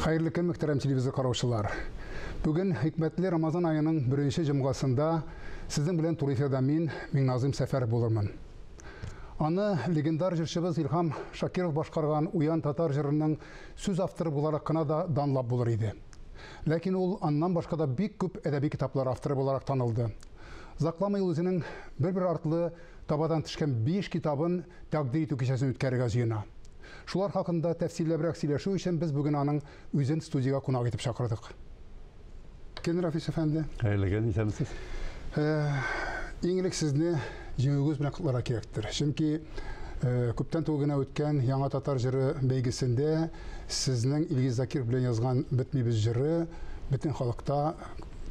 Хәерле көн, мөхтәрәм телевизор караучылар. Бүген хикмәтле Рамазан аеның беренче җомгасында сезнең белән туры эфирда мин, Миңназым Сәфәров булырмын. Аны легендар җырчыбыз Илһам Шакиров башкарган Уян татар җырының сүз авторы буларак кына да данлап булыр иде. Ләкин ул аннан башка да бик күп әдәби китаплар авторы буларак танылды. Озакламый ул үзенең бер-бер артлы табадан төшкән 5 китабын тәкъдир итү кичәсен үткәрергә җыена. Шулар хакында тәфсилләбрәк сөйләшү өчен без бүген аның үзен студиягә кунак итеп чакырдык. Көн, Рафис әфәнде. Хәерле көн, исәнмесез. Иң элек сезне җиңүегез белән котларга кирәктер. Чөнки күптән түгел генә үткән Яңа татар җыры бәйгесендә сезнең Илгиз Закиров белән язган Бетмибез җыры бөтен халыкта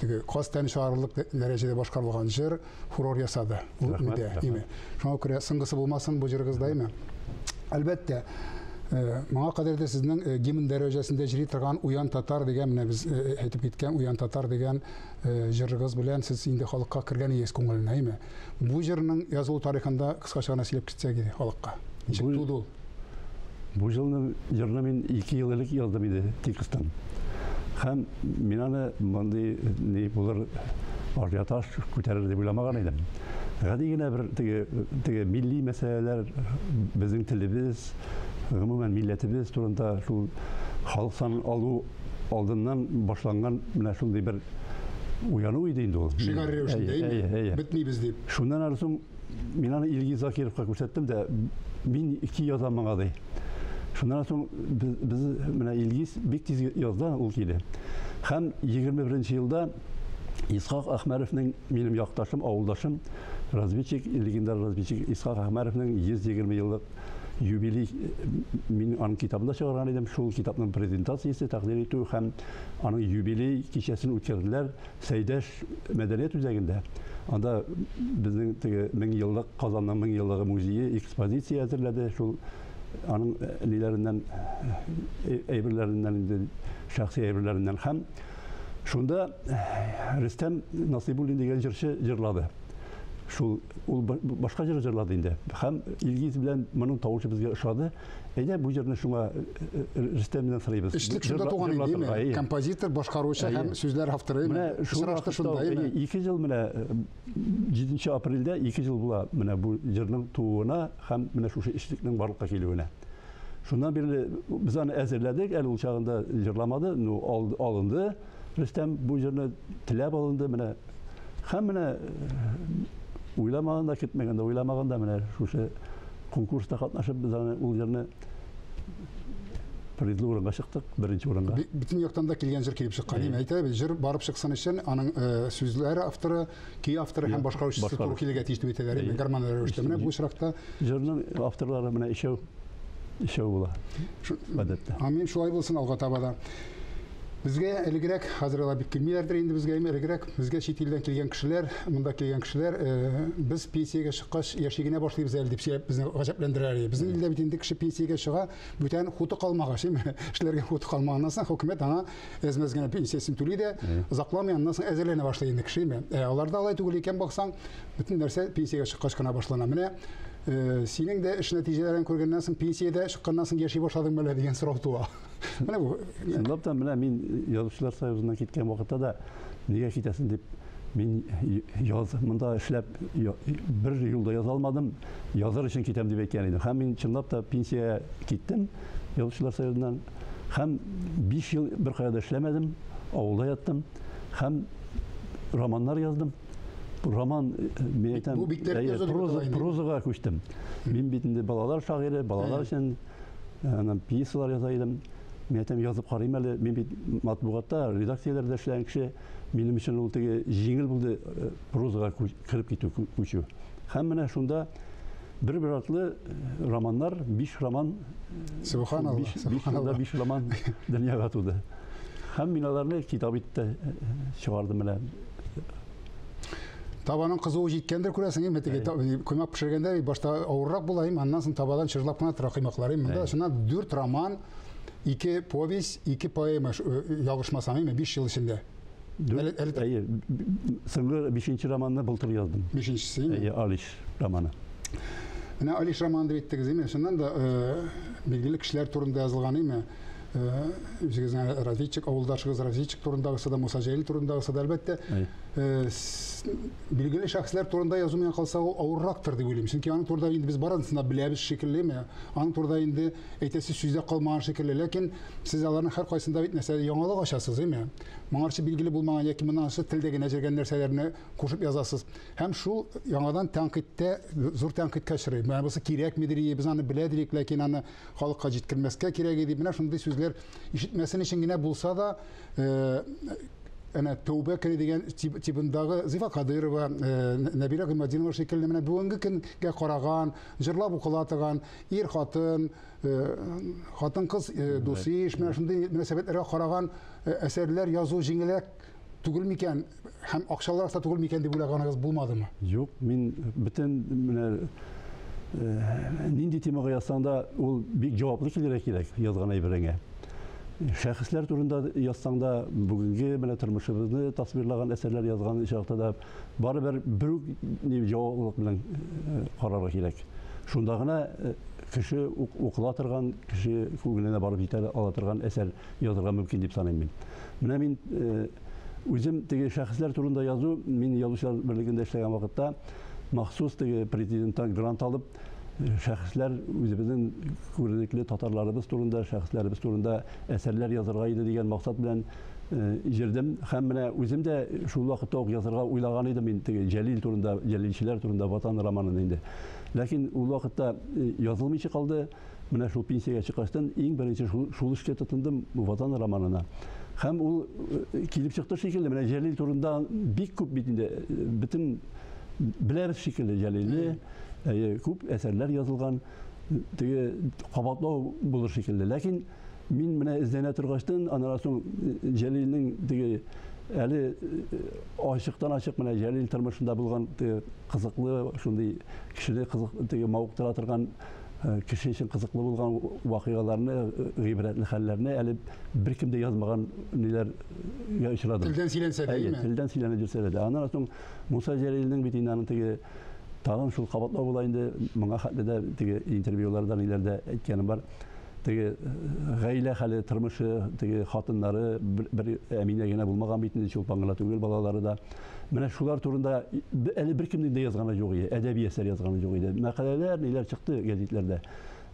теге каз тәне чыгарырлык дәрәҗәдә башкарылган җыр фурор ясады. Ул име. Шуңа күрә соңгысы булмасын бу җырыгызда, име. Әлбәттә, моңа кадәр дә сезнең гимн дәрәҗәсендә җыри торган Уян татар дигән, менә без әйтеп киткән Уян татар дигән җырыгыз белән сез инде халыкка кергән идегез күңеленә, әйме? Бу җырның язылу тарихында кыскача гына сөйләп китсәк иде халыкка. Ничек туды ул? Бу җырны мин 2 ел элек яздым иде текстын. Һәм мин аны мондый ни булыр, ажиотаж күтәрер дип уйламаган идем. Гади генә бер теге милли мәсьәләләр, безнең телебез, гомумән милләтебез турында шул халык санын алу алдыннан башланган менә шундый бер уяну иде инде ул. Шигарь рәвешендә, бетмибез дип. Шуннан ары соң мин аны Илгиз Закировка күрсәттем дә, мин ки язам моңа ди. Шуннан соң без менә Илгиз бик тиз язды ул килде. Һәм 21 елда Исхак Әхмәровның, минем якташым, авылдашым, разведчик, легендар разведчик Исхак Әхмәровның 120 еллык юбилей, мин аның китабын да чыгарган идем. Шул китапның презентациясе тәкъдир итү һәм аның юбилей кичәсен үткәрделәр Сәйдәш мәдәният үзәгендә. Анда безнең теге 1000 еллык Казанның 1000 еллыгы музее экспозиция әзерләде. Шул аның ниләреннән, әйберләреннән инде, шәхси әйберләреннән. Һәм шунда Рөстәм Насыйбуллин дигән җырчы җырлады. Шул ул башка җыр җырлады инде. Һәм Илгиз белән моның тавышы безгә ошады. Әйдә, бу җырны шуңа Рөстәм белән сорыйбыз. Эшлек шунда туган инде, әйеме? Композитор, башкаручы һәм сүзләр авторы. Менә шул шунда, 2 ел менә 7 апрельдә 2 ел була менә бу җырның тууына һәм менә шушы эшлекнең барлыкка килүенә. Шуннан бирле без аны әзерләдек, әле ул чагында җырламады, ну алынды. Рөстәм бу җырны теләп алынды менә. Һәм менә уйламаганда, көтмәгәндә, уйламаганда менә шушы конкурста катнашып без аны ул җырны призлы урынга чыктык, беренче урынга. Бөтен яктан да килгән җыр килеп чыккан. Әйе, әйтәбез, җыр барып чыксын өчен аның сүзләре авторы, көй авторы һәм башкаручысы туры килергә тиеш дип әйтәләр, гармония рәвештә. Менә бу очракта җырның авторлары менә өчәү була. Гадәттә. Амин, шулай булсын алга таба да. Безгә элегрәк, хәзер алар бик килмиләрдер инде безгә, элегрәк безгә чит илдән килгән кешеләр, монда килгән кешеләр, без пенсиягә чыккач яши генә башлыйбыз әле дип сөйләп безне гаҗәпләндерәләр иде. Безнең илдә бит инде кеше пенсиягә чыга, бүтән хуты калмагач, эшләргә хуты калмаганнан соң хөкүмәт аңа әз-мәз генә пенсиясен түли дә, озакламый аннан соң әзерләнә башлый инде кеше. Аларда алай түгел икән, баксаң, бөтен нәрсә пенсиягә чыккач кына башлана. Менә синең дә эш нәтиҗәләрен күргәннән соң пенсиядә чыкканнан соң яши башладыңмы әллә дигән сорау туа. Менә бу. Чынлап та, менә мин Язучылар союзыннан киткән вакытта да нигә китәсең дип мин яз монда эшләп бер юлда яза алмадым, язар өчен китәм дип әйткән идем. Һәм мин чынлап та пенсиягә киттем Язучылар союзыннан. Һәм 5 ел бер кая да эшләмәдем, авылда яттым һәм романнар яздым. Роман, мин әйтәм, прозага күчтем. Мин бит инде балалар шагыйре, балалар өчен пьесалар яза идем. Мин әйтәм, язып карыйм әле. Мин бит матбугатта, редакцияләрдә эшләгән кеше. Минем өчен ул теге җиңел булды прозага кереп китү, күчү. Һәм менә шунда бер-бер артлы романнар, 5 роман, Субханалла, субханалла. 5 роман дөньяга туды. Һәм мин аларны китап итеп чыгардым менә. Табаның кызуы җиткәндер, күрәсең, инде теге коймак пешергәндә башта авыррак була, аннан соң табадан чыжлап кына тора коймаклар. Монда шуннан 4 роман, 2 повесть, 2 поэма, ялгышмасам, 5 ел эчендә. Әйе, соңгы 5-нче романны былтыр яздым. 5-нчесе, Әйе, Алиш романы. Менә Алиш романы дип әйттегез, әйме? Чыннан да билгеле кешеләр турында язылган, әйме? Үзегезнең разведчик, авылдашыгыз разведчик турындагысы да, Муса Җәлил турындагысы да, әлбәттә, билгеле шәхесләр турында язу миңа калса ул авыррактыр дип уйлыйм. Чөнки аның турында инде без барысын да беләбез шикеллеме? Аның турында инде әйтәсе сүз дә калмаган шикелле. Ләкин сез аларның һәркайсында бит нәрсә яңалык ачасыз, әйме? Моңарчы билгеле булмаган яки моннан телдә генә җөргән нәрсәләрне кушып язасыз. Һәм шул яңадан тәнкыйтьтә, зур тәнкыйтькә очрый. Менә бусы кирәкмидер, без аны беләдек, ләкин аны халыкка җиткермәскә кирәк иде. Менә шундый сүзләр ишетмәсен өчен генә булса да, әнә тәүбә көне дигән тибындагы Зифа Кадырова, Нәбирә Гыймадинова шикелле менә бүгенге көнгә караган, җырлап укыла торган ир хатын, хатын-кыз дус-иш, менә шундый мөнәсәбәтләргә караган әсәрләр язу җиңелрәк түгел микән һәм акчалырак та түгел микән дип уйлаганыгыз булмадымы? Юк, мин бөтен менә нинди темага язсаң да, ул бик җаваплы килергә кирәк язган әйбереңә. Шәхесләр турында язсаң да, бүгенге менә тормышыбызны тасвирлаган әсәрләр язган очракта да барыбер бер үк җаваплылык белән карарга кирәк. Шунда гына кеше укыла торган, кеше күңеленә барып җитә ала торган әсәр язырга мөмкин дип саныйм мин. Менә мин үзем теге шәхесләр турында язу, мин Язучылар берлегендә эшләгән вакытта махсус теге президенттан грант алып, шәхесләр үзебезнең күренекле татарларыбыз турында, шәхесләребез турында әсәрләр язырга иде дигән максат белән җирдем. Һәм менә үзем дә шул вакытта ук язырга уйлаган идем мин теге Җәлил турында, Җәлилчеләр турында Ватан романын инде. Ләкин ул вакытта язылмыйча калды. Менә шул пенсиягә чыккачтан иң беренче шул эшкә тотындым, Ватан романына. Һәм ул килеп чыкты шикелле, менә Җәлил турында бик күп бит инде, бөтен беләбез шикелле Җәлилне, күп әсәрләр язылган, теге кабатлау булыр шикелле. Ләкин мин менә эзләнә торгачтан, аннан соң Җәлилнең теге әле ачыктан-ачык менә Җәлил тормышында булган теге кызыклы, шундый кешене кызык, теге мавыктыра торган, кеше өчен кызыклы булган вакыйгаларны, гыйбрәтле хәлләрне әле беркем дә язмаган ниләргә очрадым. Телдән сөйләнсә дә, әйеме? Телдән сөйләнеп йөрсә дә. Аннан соң Муса Җәлилнең бит инде аның теге тагын шул кабатлау була инде, моңа хәтле дә теге интервьюларда ниләрдә әйткәнем бар. Теге гаилә хәле, тормышы, теге хатыннары бер Әминә генә булмаган бит инде, Чулпан гына түгел, балалары да. Менә шулар турында әле беркемнең дә язганы юк иде, әдәби әсәр язганы юк иде. Мәкаләләр, ниләр чыкты гәзитләрдә.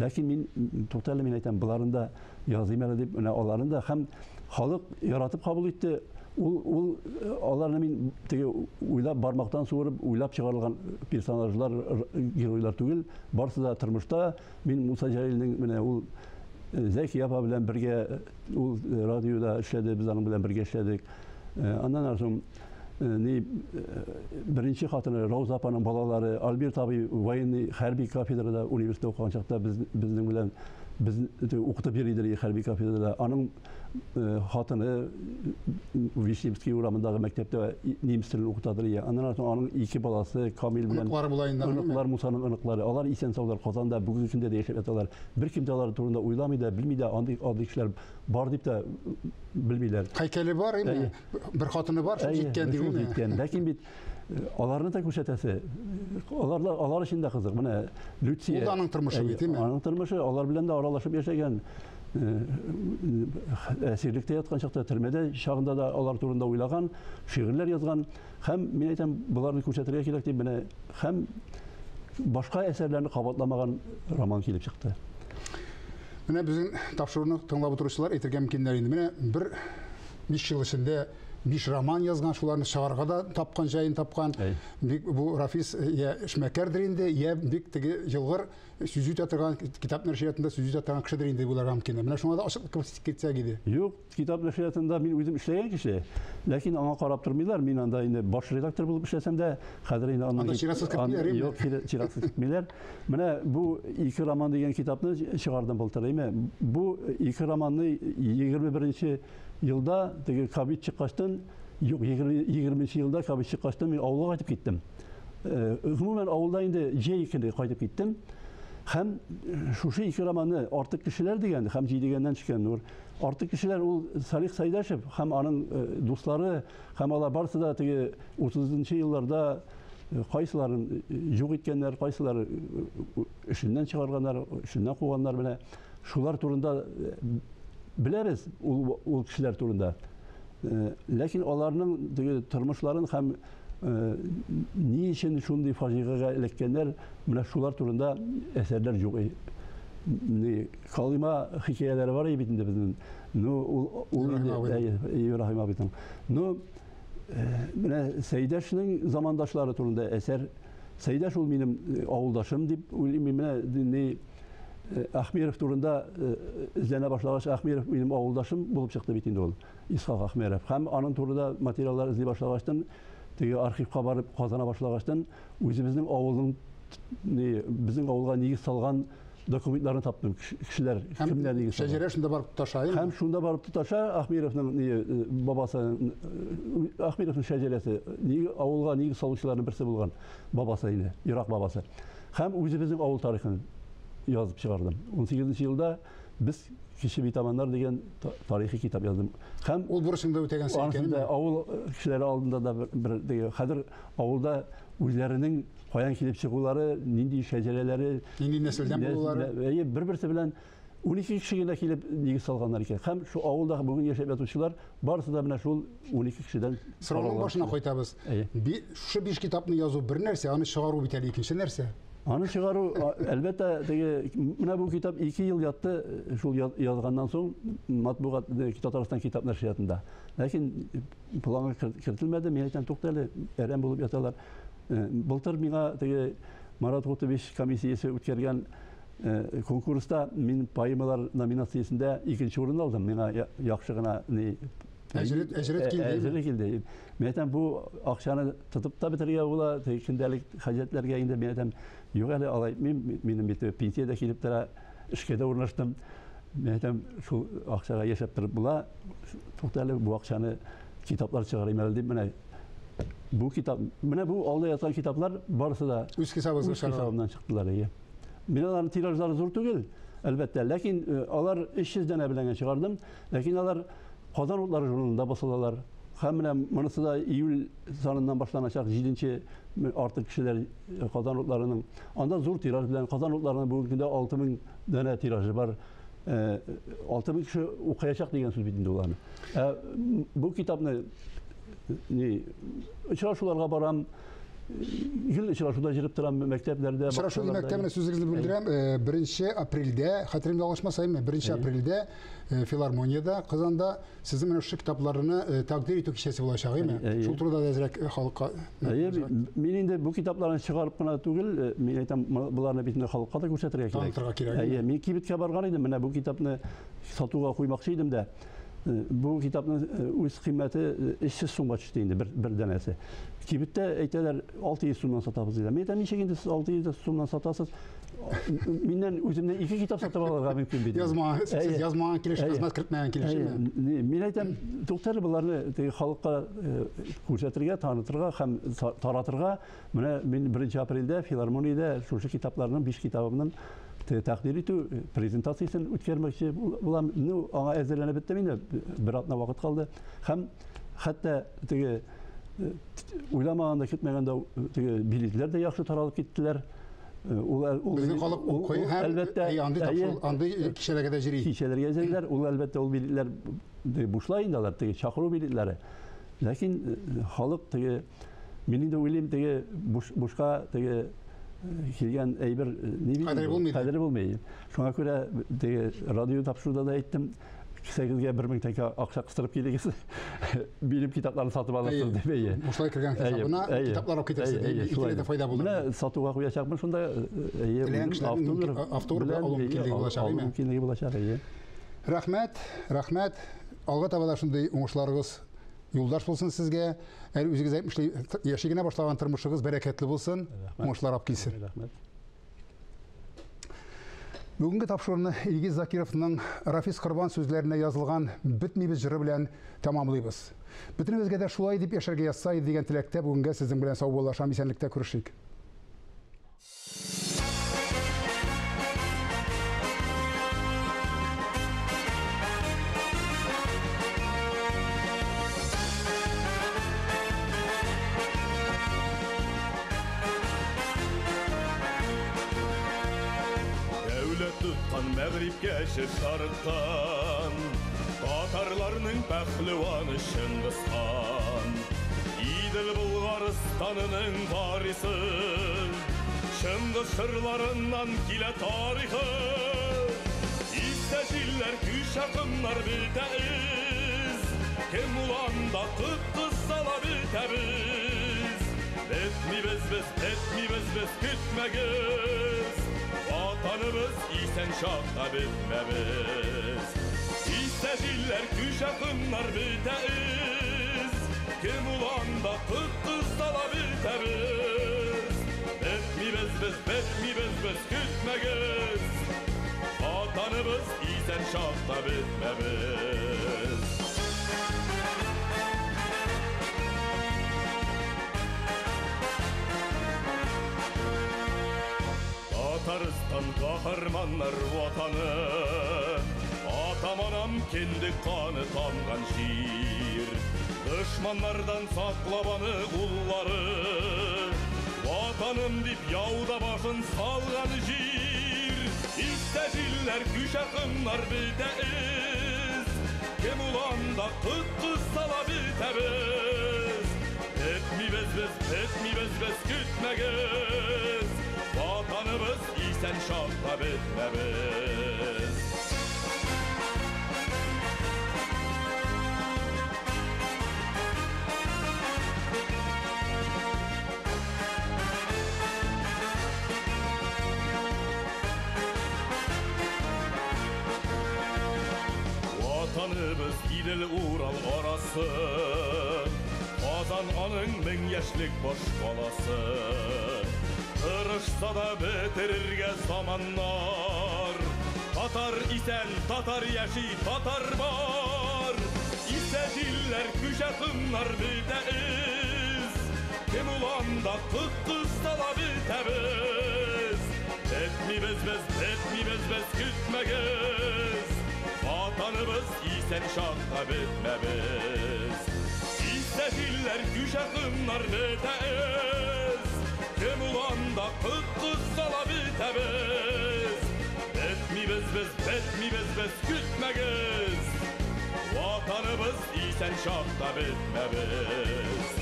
Ләкин мин, туктале, мин әйтәм, боларын да языйм әле дип, менә аларын да һәм халык яратып кабул итте. Ул аларны мин теге уйлап, бармактан суырып, уйлап чыгарылган персонажлар, геройлар түгел, барысы да тормышта. Мин Муса Җәлилнең менә ул Зәки апа белән бергә ул радиода эшләде, без аның белән бергә эшләдек. Аннан соң ни беренче хатыны Рауза апаның балалары Альберт абый военный хәрби кафедрада университетта укыган чакта безнең белән без укытып йөри иде хәрби кафедрада. Аның хатыны Вишневский урамындагы мәктәптә немец телен укытадыр. Аннан соң аның ике баласы Камил белән оныклары була инде. Оныклар, Мусаның оныклары. Алар исән саулар, Казанда бүгенге көндә дә яшәп яталар. Беркем дә алар турында уйламый да, белми дә, андый кешеләр бар дип тә белмиләр. Һәйкәле бар, инде бер хатыны бар, шул җиткән дип. Шул җиткән. Ләкин бит аларны да күрсәтәсе. Алар өчен дә кызык. Менә Люция. Ул да аның тормышы бит, әйме? Аның тормышы, алар белән дә аралашып яшәгән. Әсирлектә яткан чакта, төрмәдә чагында да алар турында уйлаган, шигырьләр язган. Һәм мин әйтәм, боларны күрсәтергә кирәк дип, менә һәм башка әсәрләрне кабатламаган роман килеп чыкты. Менә безнең тапшыруны тыңлап утыручылар әйтергә мөмкиннәр инде. Менә бер 5 ел эчендә 5 роман язган, шуларны чыгарга да тапкан, җаен тапкан. Бик бу Рафис я эшмәкәрдер инде, я бик теге елгыр сүз үтә торган, китап нәшриятында сүз үтә торган кешедер инде буларга мөмкин. Менә шуңа да ачыклык кертсәк иде. Юк, китап нәшриятында мин үзем эшләгән кеше, ләкин аңа карап тормыйлар. Мин анда инде баш редактор булып эшләсәм дә, хәзер инде аннан чиратсыз кертмиләр. Юк, чиратсыз кертмиләр. Менә бу ике роман дигән китапны чыгардым былтыр, әйме? Бу ике романны 21 елда теге ковид чыккачтан, юк, 20 елда ковид чыккачтан мин авылга кайтып киттем. Гомумән авылда инде җәй көне кайтып киттем. Һәм шушы ике романны Артык кешеләр дигән һәм Җидегәннән төшкән нур. Артык кешеләр ул Салих Сайдашев һәм аның дуслары һәм алар барысы да теге 30 елларда кайсыларын юк иткәннәр, кайсылары эшеннән чыгарганнар, эшеннән куганнар, менә шулар турында беләбез ул кешеләр турында. Ләкин аларның тормышларын һәм ни өчен шундый фаҗигагә эләккәннәр, менә шулар турында әсәрләр юк. Калима хикәяләре бар бит инде безнең. Ну, ул инде Ибраһим абыйның. Ну, менә Сәйдәшнең замандашлары турында әсәр. Сәйдәш ул минем авылдашым дип уйлыйм. Менә Ахмеров турында эзләнә башлагач, Ахмеров минем авылдашым булып чыкты бит инде ул. Исхак Ахмеров. Һәм аның турында материаллар эзли башлагачтан, теге архивка барып казана башлагачтан, үзебезнең авылның, безнең авылга нигез салган документларны таптым. Кешеләр кемнәр нигез салган. Шәҗәрә шунда барып тоташа. Һәм шунда барып тоташа Ахмеровның бабасы, Ахмеровның шәҗәрәсе, авылга нигез салучыларның берсе булган бабасы инде, ерак бабасы. Һәм үзебезнең авыл тарихын язып чыгардым. 18 елда без Кече Битаманнар дигән тарихи китап яздым. Һәм ул бурычыңды үтәгәнсең икән. Авыл кешеләре алдында да бер хәзер авылда үзләренең каян килеп чыгулары, нинди шәҗәрәләре, нинди нәселдән булулары, әйе, бер-берсе белән 12 кеше генә килеп нигез салганнар икән. Һәм шу авылда бүген яшәп ятучылар барысы да менә шул 12 кешедән. Сорауның башына кайтабыз. Шушы 5 китапны язу бер нәрсә, аны чыгару бит әле икенче нәрсә. Аны чыгару, әлбәттә, теге менә бу китап 2 ел ятты, шул язганнан соң матбугат Татарстан китап нәшриятында. Ләкин планга кертелмәде, мин әйтәм, тукта әле, әрәм булып яталар. Былтыр миңа теге Марат Гутович комиссиясе үткәргән конкурста мин поэмалар номинациясендә 2-нче урын алдым. Миңа яхшы гына ни әҗрет килде. Әҗрет килде. Мин әйтәм, бу акчаны тотып та бетерергә була, көндәлек хаҗәтләргә инде мин әйтәм, юк әле алай, минем бит пенсиядә килеп тора, эшкә дә урнаштым. Мин әйтәм, шул акчага яшәп торып була. Тукта әле, бу акчаны китаплар чыгарыйм әле дип, менә бу китап, менә бу алда яткан китаплар барысы да үз хисабымнан чыктылар. Мин аларның тиражлары зур түгел, әлбәттә, ләкин алар 300 данә белән чыгардым, ләкин алар Казан утлары журналында басылалар. Һәм менә монысы да июль саныннан башланачак 7-нче артык кешеләр Казан утларының. Анда зур тираж белән Казан утларының бүгенге көндә 6000 данә тиражы бар. 6000 кеше укыячак дигән сүз бит инде ул аны. Бу китапны ни очрашуларга барам, гел очрашуда җырып торам мәктәпләрдә. Очрашу мәктәбенә сүзегезне бүлдерәм. 1 апрельдә, хәтерем ялгышмаса, 1 апрельдә филармониядә Казанда сезнең менә шушы китапларны тәкъдир итү кичәсе булачак, әйеме? Шул турыда да әзрәк халыкка. Әйе, мин инде бу китапларны чыгарып кына түгел, мин әйтәм, боларны бит инде халыкка да күрсәтергә кирәк. Танытырга кирәк. Әйе, мин кибеткә барган идем, менә бу китапны сатуга куймакчы идем дә. Бу китапның үз кыйммәте 300 сумга төште инде бер данәсе. Кибеттә әйтәләр 600 сумнан сатабыз диләр. Мин әйтәм, ничек инде сез 600 сумнан сатасыз? Миннән үземнән 2 китап сатып алырга мөмкин бит. Язма, сез язмаган килеш, хезмәт кертмәгән килеш. Мин әйтәм, туктале, боларны теге халыкка күрсәтергә, танытырга һәм таратырга. Менә мин 1 апрельдә филармониядә шушы китапларның 5 китабымның тәкъдир итү презентациясен үткәрмәкче булам. Ну, аңа әзерләнеп беттем инде, бер атна вакыт калды. Һәм хәтта теге уйламаганда, көтмәгәндә теге билетлар да яхшы таралып киттеләр. Ул безнең халык укый һәм әлбәттә андый кичәләргә дә йөри. Кичәләргә йөриләр. Ул әлбәттә ул билетлар бушлай инде алар, теге чакыру билетлары. Ләкин халык теге, мин инде уйлыйм, теге бушка теге килгән әйбер ни бит? Кадере булмый. Кадере булмый. Шуңа күрә теге радио тапшыруда да әйттем, кесәгезгә 1000 тәңкә акча кыстырып килегез. Минем китапларны сатып алырсыз дип, әйе. Бушлай кергән хисабына китаплар алып китерсез, икеләтә дә файда булыр. Менә сатуга куячакмын шунда, әйе, автограф алу мөмкинлеге булачак, әйеме? Мөмкинлеге булачак, әйе. Рәхмәт, рәхмәт. Алга таба да шундый уңышларыгыз юлдаш булсын сезгә. Әле үзегез әйтмешли, яши генә башлаган тормышыгыз бәрәкәтле булсын, уңышлар алып килсен. Рәхмәт. Бүгенге тапшыруны Илгиз Закировның Рафис Корбан сүзләренә язылган Бетмибез җыры белән тәмамлыйбыз. Бөтенебезгә дә шулай дип яшәргә язса иде дигән теләктә бүгенгә сезнең белән саубуллашам, исәнлектә күрешик. Мәгърибкә шарыктан пәһлеваны Чыңгыз хан. Идел Болгарстанының варисы, Чыңгыз жырларыннан килә тарихы. Истә җилләр, күч акымнар бетә эз, кем уланда кыт сала бетәбез. Бетмибез без, бетмибез без, көтмәгез. Ватаныбыз исән чакта бетмәбез. Истә җилләр, күч акымнар бетә эз, кем уланда кыт сала бетәбез. Бетмибез без, бетмибез без, көтмәгез. Ватаныбыз исән чакта бетмәбез. Татарстан каһарманнар ватаны, Атам-анам кендек каны тамган җир. Дошманнардан саклап аны уллары, Ватаным дип яуда башын салган җир. Истә җилләр, күч акымнар бетә эз, кем уланда кыт сала бетәбез. Бетмибез без, бетмибез без, көтмәгез. Ватаныбыз исән чакта бетмәбез. Ватаныбыз Идел Урал арасы, Казан аның мең яшьлек баш каласы. Тырышса да бетерергә заманнар, Татар исән, татар яши, татар бар. Исә җилләр, күч акымнар бетә эз, кем уланда кыт сала бетәбез. Бетмибез без, бетмибез без, көтмәгез. Ватаныбыз исән чакта бетмәбез. Истә җилләр, күч акымнар бетә эз, кем уланда кыт сала бетәбез. Бетмибез без, бетмибез без, көтмәгез. Ватаныбыз исән чакта бетмәбез.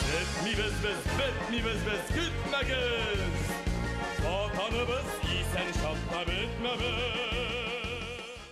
Бетмибез без, бетмибез без, көтмәгез. Ватаныбыз исән чакта бетмәбез.